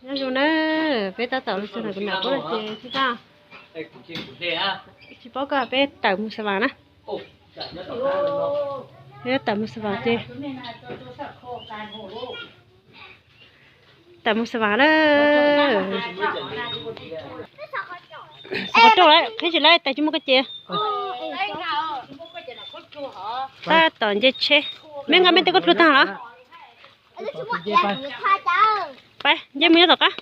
Nyob zoo na, peb tab tom los txog ntawm kuv nam puab lawm ces tsis paub, tsis paub koj peb tawm mus xav vas na. Peb tawm mus xav vas ces, tawm mus xav vas na. Xav qhov rau lawm, qhib tsis lawm, tais tsis muaj koj ces. Tab tom nce tsheb, meb nqa meb tej koj plhu tag los? Pab nce mus nyob tom qab.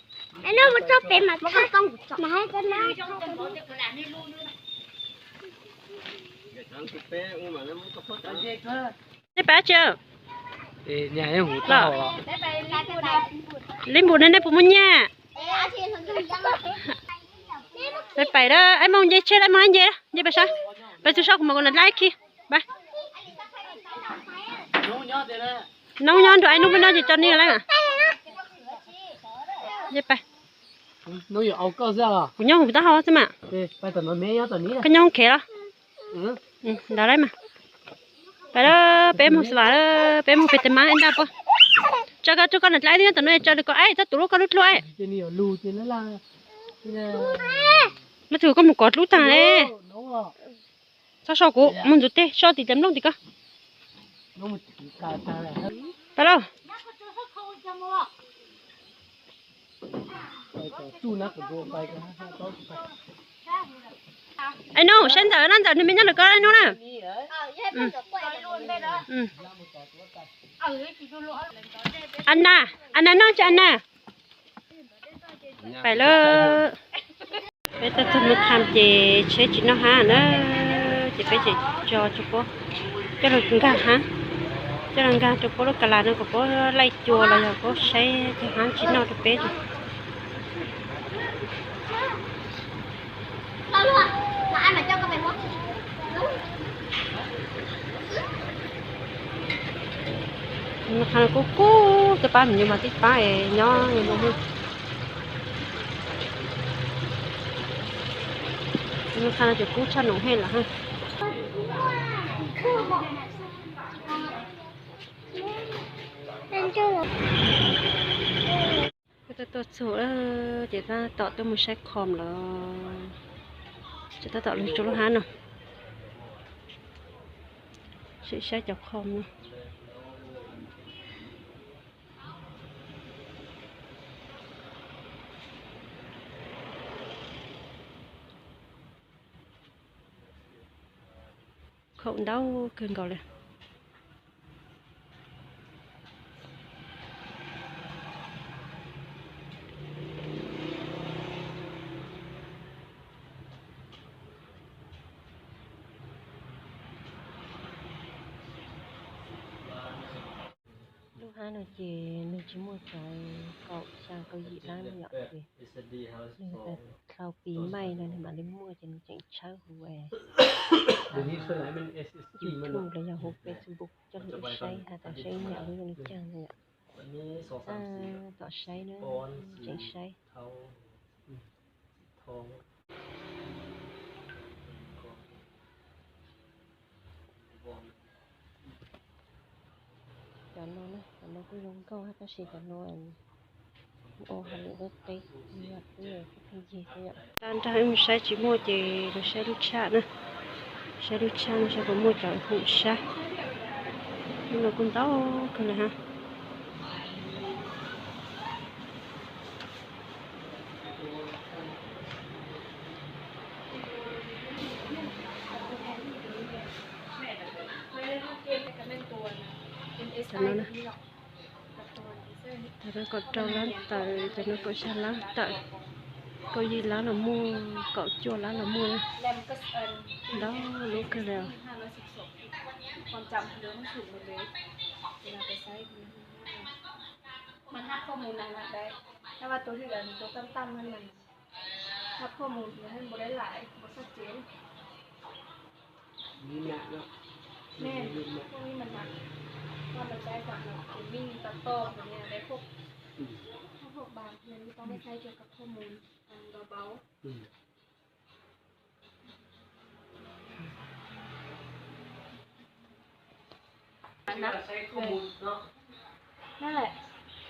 Nej pais dab tsi? Los, li npus ne nej puas muaj nyiaj? Pais pais, ib moos nce tsheb lawm, moos nce, nce pais sab, pais txug sab kuv mam kuv nam dlaib khi. Pais. Noob nyob nrug ai nub peb noj ces tso nej lawm. Kuv nyob hauv taub hau xwb mas. Koj nyob hauv khev los? Ntawd lawm mas. Pais lawm, peb mus xav vas, peb mus pem tes mab ib nrab puab. Tso koj rau koj nam dlaib nyob tom no, tso rau koj, txhob tuav lub koj lub dluab. Leej twg koj mus kov dlub tag le. Txhob so kuv, mus ntxuav teg so tim tes nplooj tim ko. Pais lauj. Ai nub, saib ntxawm na, ntxawm nws me nyob ntawm ko ai nub na. Ana, ana noj tsis ana. Pais lawm. Peb tuaj txug Nub Qha ces tsheb tsis noj hab na, ces peb tseem tso rau puab coj los nkag hab, coj los nkag rau puab lub ka las no kom puab laij cua los yog puab saib cov hab tsis noj rau peb. Nub Qha no kub kub, tej pab me nyuam mas tib pab es nyob. Nub Qha no ces kub tshaj num hej lawm hab. Peb tuaj tuaj txug ces tab tom tuaj mus saib khom lawm. Ces tab tom lug rau lub hab no, saib cov khom no. Khom ntau kawg nkaus li. Lub hab no ces nws tsis muaj cov kaum xya kaum yim lab no yom, ces nws dlhau pis maij no nws mam li muaj ces nws tseem tshawb huv YouTube los yog huv Facebook coj lug saib has tas saib nyam lub zoo li caag no yom. Tab tom saib na, tseem saib. Cov no, cov no kuj zoo nkauj hab tab sis cov no ua hauj lwm qub qeb, yog peb pheej yig xwb yom. Tag nrho wb mus saib tsis muaj ces lug saib lub tshaj na. Saib lub tshaj no saib puas muaj cov hum sab. Lub no kuj ntau kawg li hab. Cov no na, cov no kaum rau lab tawm, cov no kaum xya lab tawm, kaum yim lab los muaj, kaum cuaj lab los muaj, ntau lub kawg li os. Thaj phoj mus nws haj npaum dai lam npaum sab cev. Mej, poj ib mas nam, poj mas dai tam no ces mej tau toj ntawm no dai phoj, thaj phoj npas no mej tau mej saib cov kab phoj mus npaum npaum.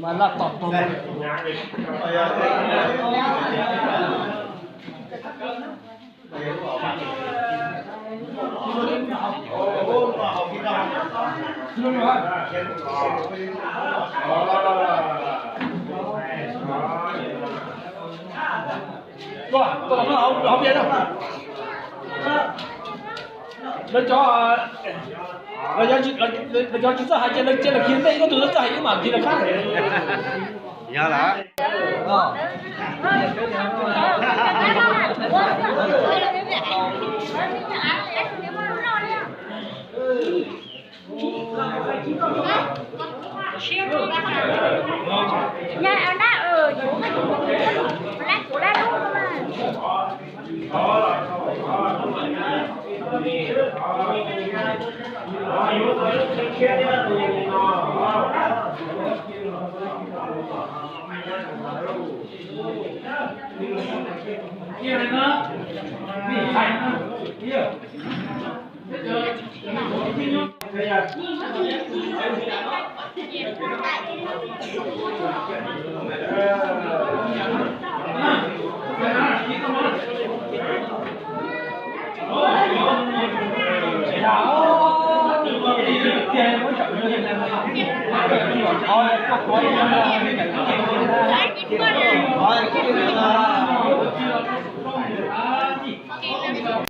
Mas laj tom tus. Tuaj, tuaj los noj hauv pia na. Lawv cov, lawv cov tsis txawj hais ces lawv cia lawv khi ntej, koj tus txawj hais ib mam khi lawv khab. Yog lawm.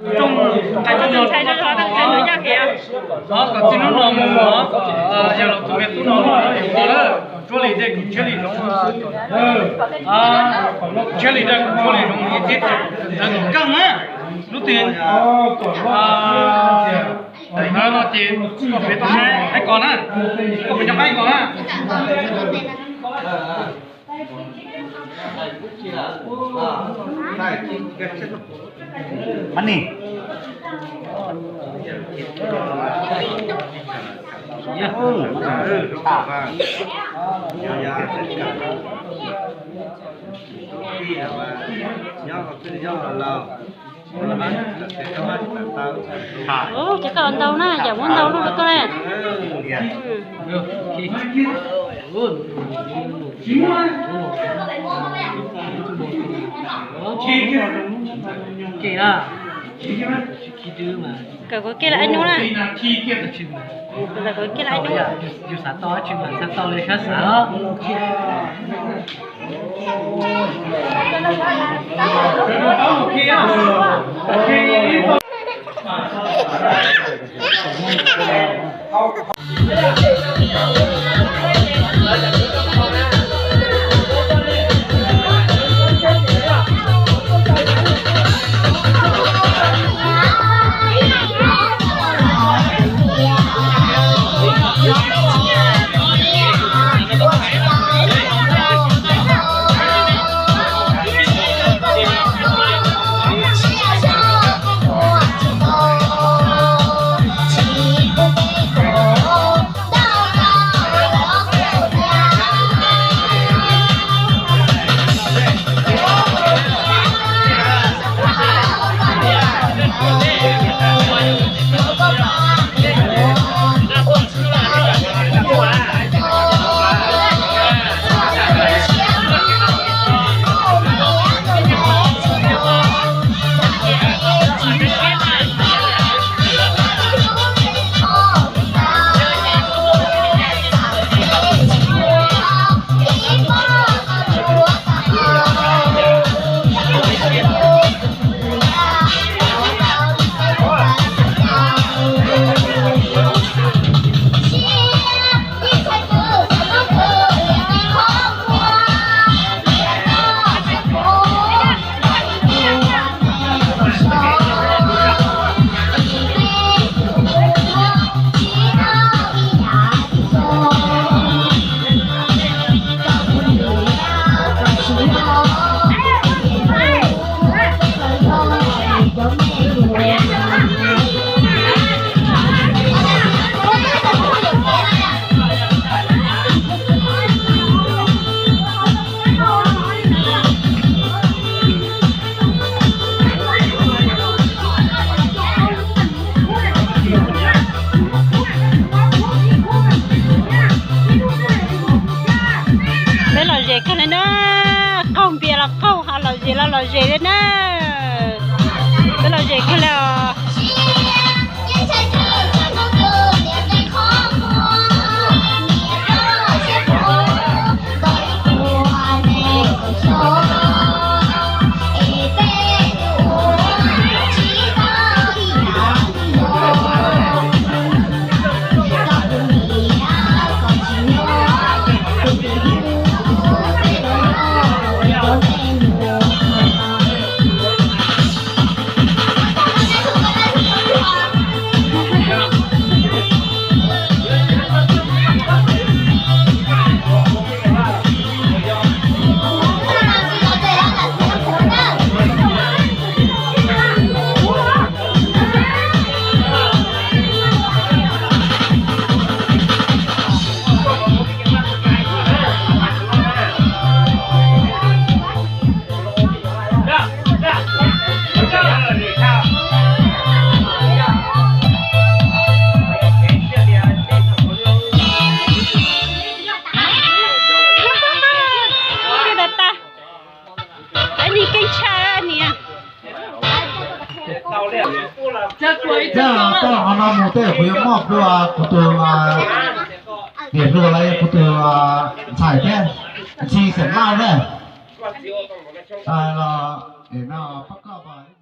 Txoj ntshai zog zog, txoj ntshai zog yog kev. Os, kom txij hnub no mus os, yog los tus me tub no los ntawd, Tsuab Lis dej kom Tsuab Lis zoov, Tsuab Lis dej kom Tsuab Lis zoov ib txhij ntawd kom keej na. Lub twg ntawd no ces koj pem toj saib qaib kos na, koj pem cov qaib kos na. Money. Ces koj ntau na, yam muab ntau lub rau koj na. Kawm kuv kiag lawm ab nyuj na. Kawm kuv kiag lawm ab nyuj. Yus xav tau dab tsi mas xav tau li sab xav os. Peb lom zem kawg li na, qaug npias los qaug, ho lom zem los lom zem li na. Peb lom zem kawg li os. Yog tau qhov no mus tej kuv yuav muaj kuv tus niam hluas los yog kuv tus ntxhais thiab, ntxhi xeem Lauj na, los es no pab koj